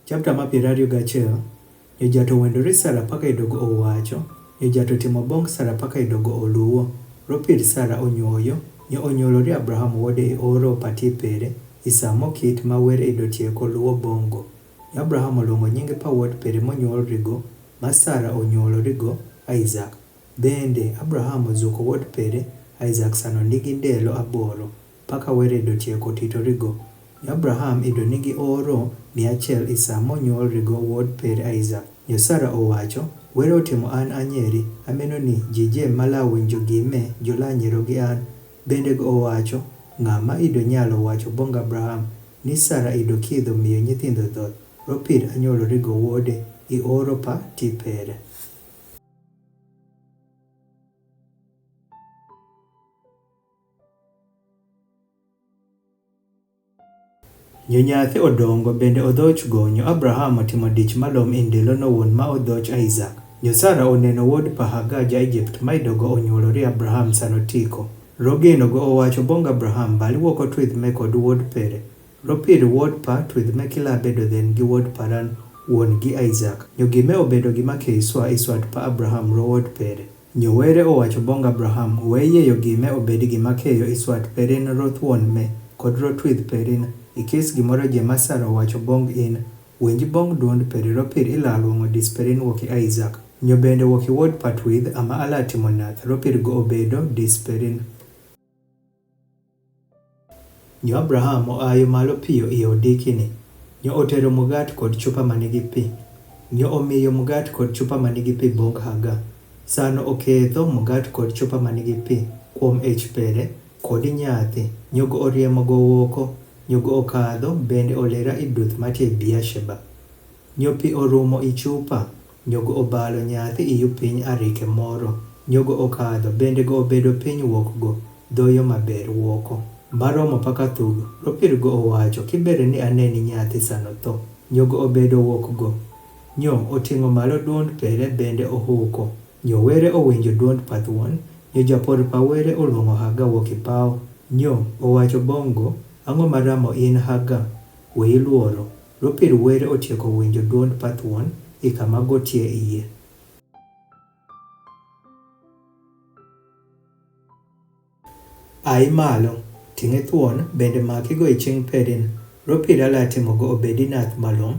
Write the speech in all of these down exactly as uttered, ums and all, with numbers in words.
Chapter ma piero ariyo gachiel. Nyo jato wendo ri Sara paka idogo owacho, nyo jato timo bong Sara paka idogo oluwo. Ropir Sara onyuoyo, nyo onyuolo ri Abraham wode ioro pa ti pere, isamo kit ma were idotieko luwo bongo. Nyo Abraham oluongo nyinge pa wod pere monyuol rigo, ma Sara onyuolo rigo, Isaac. Bende, Abraham ozuko wod pere, Isaac sano nigi ndelo aboro, paka were idotieko tito rigo. Nyo Abraham ido nigi oro mia achiel isamo nyuol rigo wod pere Isaac. Nyo Sara owacho, were otimo an anyeri, ameno ni ji je mala winjo gime jola nyero gi an. Bende go owacho, ng'ama ido nyalo wacho bong Abraham, ni Sara ido kidho miyo nyithindo dhoth, ropir anyuolo rigo wode, ioro pa ti pere. Nyo nyathi odongo bende odhoch go, nyo Abraham otimo dich malom indelo no won ma odhoch Isaac. Nyo Sara oneno wod pa Hagar ja Egypt ma idogo onyuolo ri Abraham sano tiko. Rogeno go owacho bong Abraham bali woko twidh me kod wod pere. Ropir wod pa twidh me kila bedo dhen gi wod paran won gi Isaac. Nyo gime obedo gima ke iswa iswat pa Abraham ro wod pere. Nyo were owacho bong Abraham, we yeyo gime obedi gima keyo iswat perin ro thuon me, kod ro twidh perin, ikis gimoro je ma Sara owacho bong in, winj bong duond peri ropir ila luongo dis perin woki Isaac. Nyo bende woki wod pa twidh ama ala timo nath, ropir go obedo dis perin. Nyo Abraham oayo malo piyo i odikini. Nyo otero mugat kod chupa manigi pi. Nyo omiyo mugat kod chupa manigi pi bong Hagar. Sano oketho mugat kod chupa manigi pi kuom ich pere kod nyathi. Nyo go oriemo go woko. Nyo go okadho bende olera i duth matie Beersheba. Nyo pi orumo i chupa, nyo go obalo nyathi i yu piny arike moro, nyo go okadho, bende go obedo piny wuok go, dhoyo maber wuoko. Maromo paka thugo, ropir go owacho, kibere ni aneni nyathi sano tho, nyo go obedo wuok go. Nyo oting'o malo duond pere bende ohuko. Nyo were owinjo duond pa thuon, nyo japor pa were oluongo Hagar wuok i paw. Nyo owacho bongo, ang'o maramo in Hagar? We iluoro. Ropir were otieko winjo duond pa thuon i kama gotie iye. Ai malo, ting'e thuon, bende maki go i ching perin, ropir ala timo go obedi nath malom.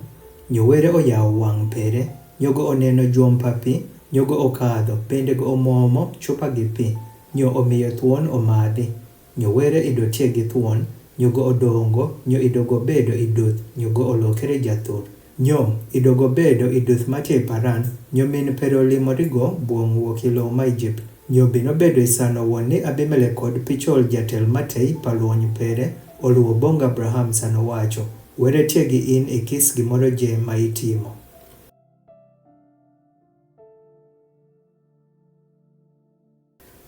Nyo were oyawo wang' pere, nyo go oneno juom pa pi, nyo go okadho, bende go omwomo chupa gi pi, nyo omiyo thuon omadhi. Nyo were ido tie gi thuon, nyo go odongo, nyo ido go bedo i duth, nyo go olokere jathur. Nyo ido go bedo i duth matie i Paran, nyo min pere olimo rigo buong' wuok i lowo ma Egypt. Nyo bino bedo i sano won ni Abimelek kod Pichol jatel matei pa luony pere, oluwo bong Abraham sano wacho, were tie gi in ikis gimoro je ma itimo.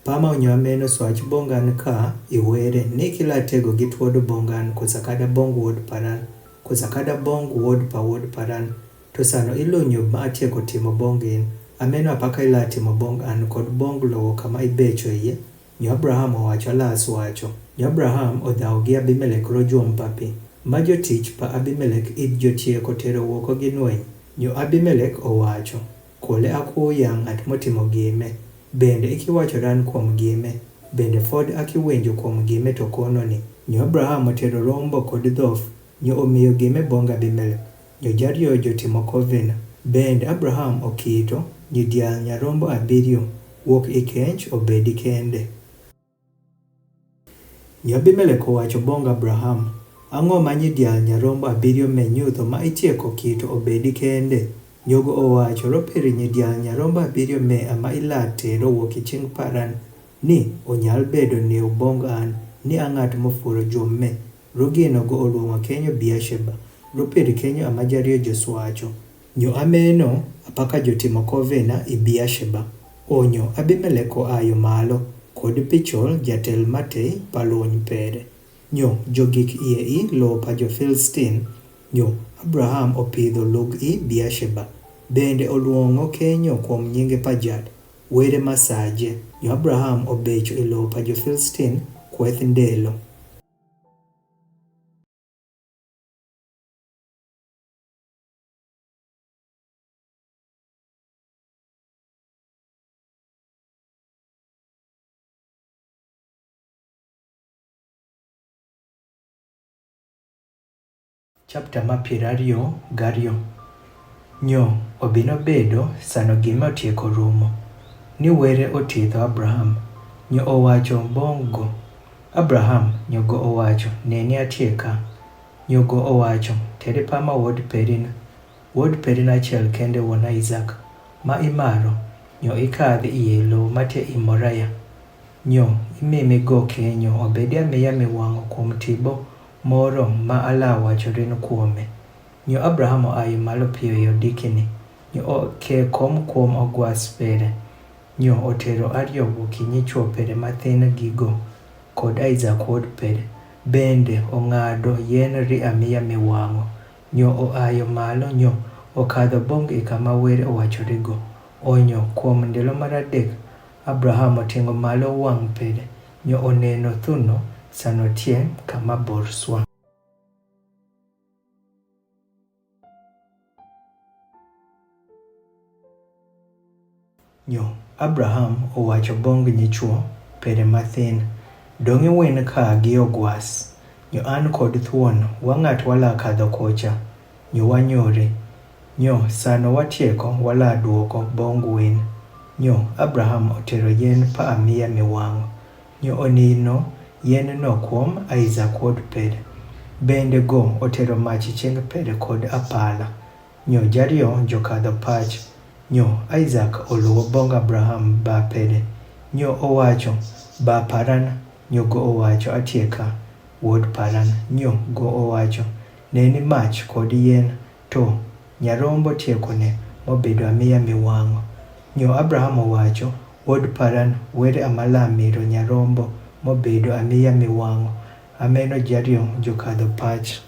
Pama onyo ameno swach bong an ka iwere, ni kila tego gi tuodo bong an, kosa kada bong wuod Paran, kosa kada bong wuod pa wuod Paran, to sano ilunyo ma atieko timo bong in, ameno apaka ila timo bong an kod bong lowo kama ibecho iye. Nyo Abraham owacho alas wacho. Nyo Abraham odhawo gi Abimelek ro juom pa pi. Ma jotich pa Abimelek id jotieko tero wuoko gi nweny. Nyo Abimelek owacho, kole akuya ng'at motimo gime. Bende ikiwacho ran kuom gime. Bende fod akiwinjo kuom gime to kono ni. Nyo Abraham otero rombo kod dhof. Nyo omiyo gime bong Abimelek. Nyo jariyo jotimo kovena. Bende Abraham okito nyidial nyarombo abiriyo. Wuok i kench obedi kende. Nyo Abimelek owacho bong Abraham, ang'o ma nyidial nyarombo abiriyo me nyutho ma itieko kito obedi kende? Nyo go owacho, ropiri nyidial nyarombo abiriyo me ama ila tero wuok i ching Paran, ni onyal bedo ni obong an, ni ang'at mofuro juom me. Rogeno go oluongo kenyo Beersheba, ropiri kenyo ama jariyo joswacho. Nyo ameno apaka jotimo kovena i Beersheba. Onyo Abimelek oayo malo, kod Pichol jatel matei pa luony pere. Nyo jogik iye i lowo pa jo-Filistin. Nyo Abraham opidho lug i Beersheba. Bende oluongo kenyo kuom nyinge pa jad, were masaje. Nyo Abraham obecho i lowo pa jo-Filistin kweth ndelo. Chapter ma piero ariyo gariyo. Nyo obino bedo sano gima otieko rumo, ni were othiedho Abraham. Nyo owacho bong' go, Abraham. Nyo go owacho, neni atye ka. Nyo go owacho, teri pa ma wuod peri na, wuod peri na achiel kende wuon Isaac, ma imaro, nyo ikadh iye lowo mate i Moriah. Nyo imimi go kenyo obedi amiya miwang'o kuom tipo moro ma ala wachorin kuome. Nyo Abraham oayo malo piyo yo dikini, nyo oke kom kuom ogwas pere. Nyo otero ariyo go ki nyichwo pere mathin gi go, kod Isaac wuod pere. Bende ong'ado yien ri amiya miwang'o. Nyo oayo malo, nyo okadho bong' i kama were owachorigo. Onyo kuom ndalo mar adek, Abraham oting'o malo wang' pere, nyo oneno thuno sano tie kama bor swa. Nyo Abraham owacho bong' nyichwo pere mathin, dong' iwin ka gi ogwas, nyo an kod thuon wang'at wala kadho kocha, nyo wanyori. Nyo sano watieko wala duoko bong' win. Nyo Abraham otero yien pa amiya miwang'o. Nyo onino yien no kuom Isaac wuod pere. Bende go otero mach chieng' pere kod apala. Nyo jariyo jokadho pach. Nyo Isaac oluwo bong' Abraham ba pere. Nyo owacho, ba paran. Nyo go owacho, atie ka, wuod paran. Nyo go owacho, neni mach kod yien, to nyarombo tiekone mobedo amiya miwang'o. Nyo Abraham owacho, wuod paran, were amala miro nyarombo mobedo amiya miwang'o. Ameno jariyo jokadho pach.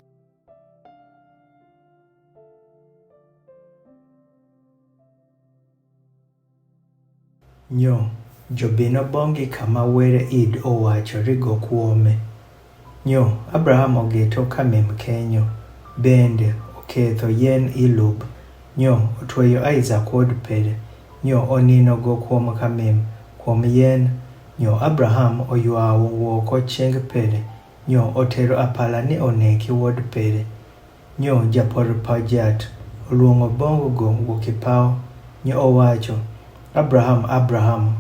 Nyo jobino bong' i kama were id owachorigo kuome. Nyo Abraham ogeto kamim kenyo, bende oketho yien i lub. Nyo otweyo Isaac wuod pere. Nyo onino go kuom kamim, kuom yien. Nyo Abraham oywawo wuoko chieng' pere. Nyo otero apala ni oneki wuod pere. Nyo japor pa jat oluong'o bong' go wuok i paw. Nyo owacho, Abraham, Abraham.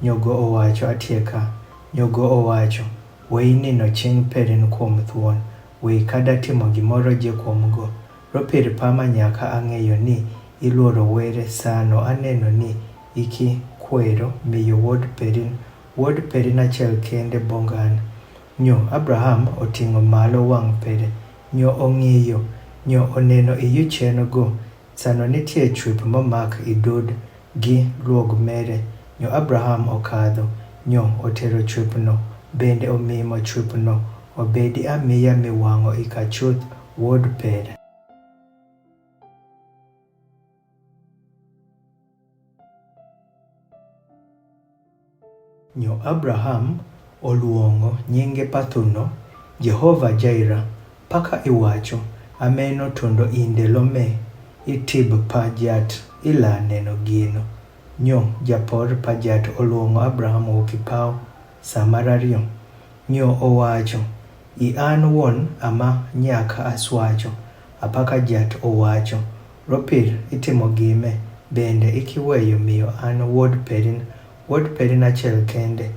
Nyo go owacho, atie ka. Nyo go owacho, we inino chieng' perin kuom thuon, we kada timo gimoro je kuom go. Ropir pa ma nyaka ang'eyo ni iluoro were sano aneno ni iki kwero miyo wuod perin, wuod perin achiel kende bong' an. Nyo Abraham oting'o malo wang' pere, nyo ong'iyo, nyo oneno i yucheno go, sano nitie chwip momak i dud gi luog mere. Nyo Abraham okadho, nyo otero chwipno, bende omimo chwipno obedi amiya miwang'o i ka chuth wuod pere. Nyo Abraham oluong'o nyinge pa thuno, Jehovah Jireh, paka iwacho, ameno tondo inde lome, itib pa jat ila neno gino. Nyo japor pa jat oluong'o Abraham wuok i paw, sa mar ariyo. Nyo owacho, i an wuon ama nyaka aswacho, apaka jat owacho, ropir itimo gime, bende ikiweyo miyo an wuod perin, wuod perin achiel kende.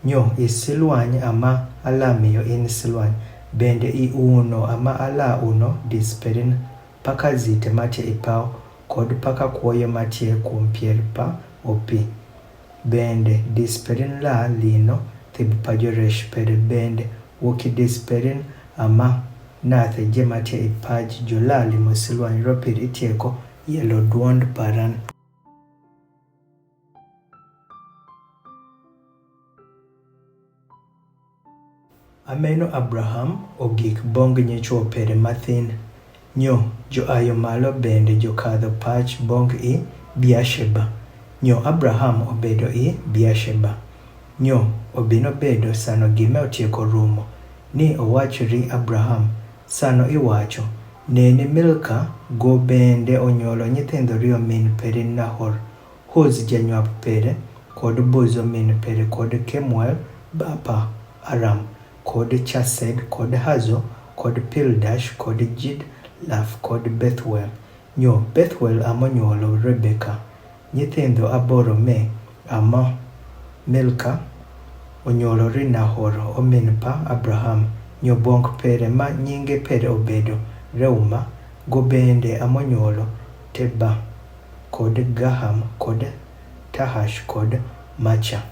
Nyo i silwany ama ala miyo in silwany, bende i uno ama ala uno dis perin, paka zite matie i paw, kod paka kwoyo matie kuom pier pa opi. Bende dis perin la lino thib pa joresh pere bende, wuoki dis perin ama nathe je matie i paj jolali mosilwany ropir itieko yelo duond paran. Ameno Abraham ogik bong' nyichwo pere mathin. Nyo joayo malo bende jokadho pach bong' i Beersheba. Nyo Abraham obedo i Beersheba. Nyo obino bedo sano gime otieko rumo, ni owach ri Abraham, sano iwacho, neni Milka go bende onyuolo nyithindo riyo min peri Nahor, Huz janywap pere, kod Buzo min pere, kod Kemuel bapa Aram, kod Chased, kod Hazo, kod Pildash, kod Jid Laf kod Bethuel. Nyo Bethuel ema onyuolo Rebeka nyithindo aboro me, ema Milka onyuolo ri Nahor omin pa Abraham. Nyo bong pere ma nyinge pere obedo Reuma, go bende ema onyuolo Teba kod Gaham kod Tahash kod Macha.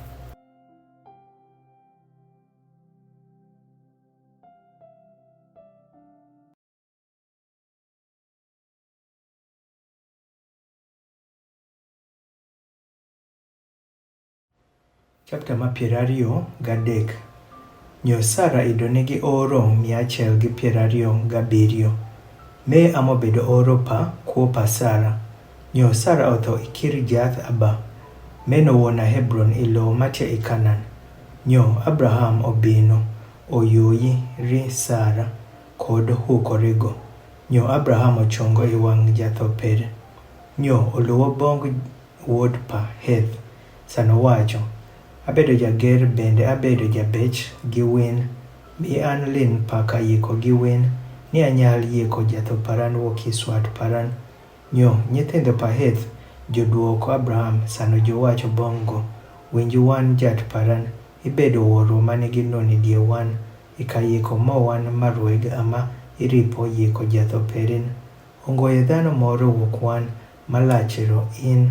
Chapter ma piero ariyo gadek. Nyo Sara ido nigi oro mia achiel gi piero ariyo gabiriyo. Me ema obedo oro pa kwoo pa Sara. Nyo Sara otho i Kirjath Arba, me nowuon Hebron i lowo matie i Kanaan. Nyo Abraham obino oyuoyi ri Sara kod hu korigo. Nyo Abraham ochungo i wang' jatho pere. Nyo oluwo bong' wuod pa Heth, sano wacho, abedo jager bende abedo jabech gi win, mi an lin pa ka yiko gi win, ni anyal yiko jatho paran wuok i swat paran. Nyo nyithindo pa Heth joduoko Abraham sano jowacho bong' go, winj wan jat paran, ibedo wuorwa manigi nun i die wan, i ka yiko mo wan marweg ama iripo yiko jatho perin. Ongoye dhano moro wuok wan malachiro in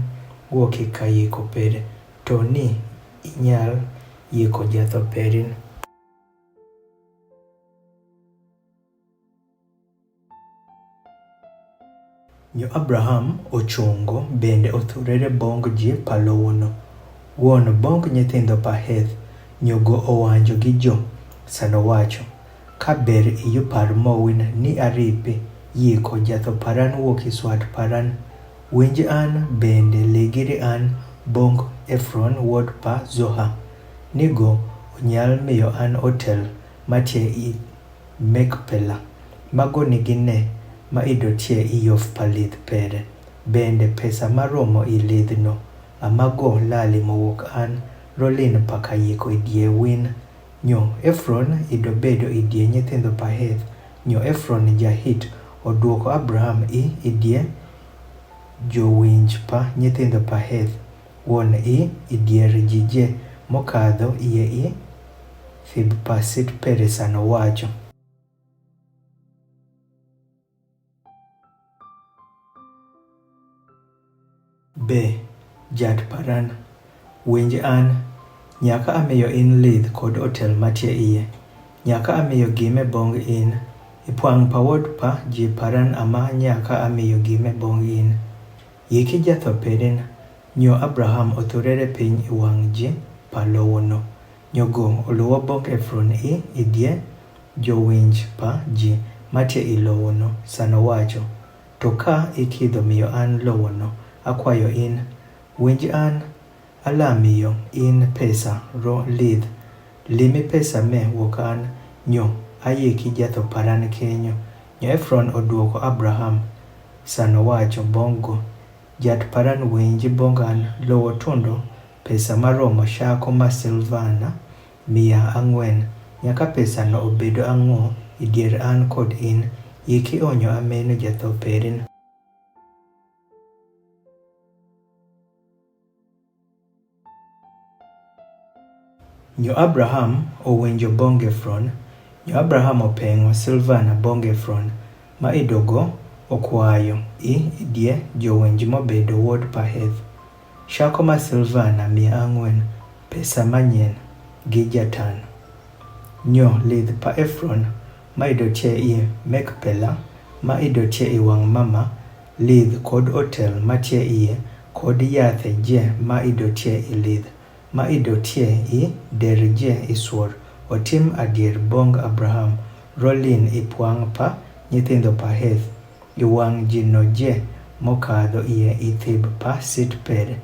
wuok i ka yiko pere, to ni inyal yiko jatho perin. Nyo Abraham ochungo bende othurere bong' ji pa lowono. Wuon bong' nyithindo pa Heth nyogo owanjo gi jo sano wacho, ka ber iyu par mowin ni aripi yiko jatho paran wuok i swat paran. Winj an bende legiri an bong' Efron wuod pa Zoha, ni go onyal miyo an otel matie i Mekpela, mago nigi ne ma ido tie i yof pa lidh pere, bende pesa maromo i lidhno, a mago lali mowuok an rolin pa ka yiko i die win. Nyo Efron ido bedo i die nyithindo pa Heth. Nyo Efron ja-Hit oduoko Abraham i i die jowinj pa nyithindo pa Heth, wuon i i dier ji je mokadho ie i thib pa sit pere sano wacho. Be, jat paran, winj an, nyaka amiyo in lidh kod otel matie ie, nyaka amiyo gime bong' in, ipwang' pa wuod pa ji paran ama nyaka amiyo gime bong' in. Yiki jatho perin. Nyo Abraham othurere piny i wang' ji pa lowono. Nyogo oluwo bong' Efron i i die jowinj pa ji matie i lowono, sano wacho, to ka ikidho miyo an lowono, akwayo in, winj an, alamiyo in pesa ro lidh, limi pesa me wuok an, nyo ayiki jatho paran kenyo. Nyo Efron oduoko Abraham sano wacho bong' go, jat paran, winji bong' an lowo tundo pesa maromo shako ma silvana mia ang'wen, nyaka pesano obedo ang'o i dier an kod in, yiki onyo ameno jatho perin. Nyo Abraham owinjo bong' Efron. Nyo Abraham openg'o silvana bong' Efron ma idogo okwayo i i die jowinj mobedo wuod pa Heth, shako ma silvana mia ang'wen, pesa manyien gi jatan. Nyo lidh pa Efron ma ido tie i Mekpela, ma ido tie i wang' Mama, lidh kod otel matie ie, kod yathe je ma ido tie i lidh, ma ido tie i der je i suor, otim adier bong' Abraham rolin i pwang' pa nyithindo pa Heth, i wang' ji no je mokadho ie i thib pa sit pere.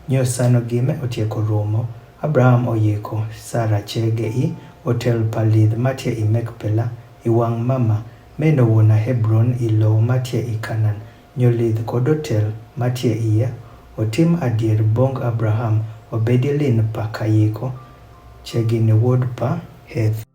Nyo sano gime otieko rumo, Abraham oyiko Sara chege i otel pa lidh matie i Mekpela, i wang' Mama, me nowuon Hebron i lowo matie i Kanaan. Nyo lidh kod otel matie ie, otim adier bong' Abraham obedi lin pa ka yiko chegini wuod pa Heth.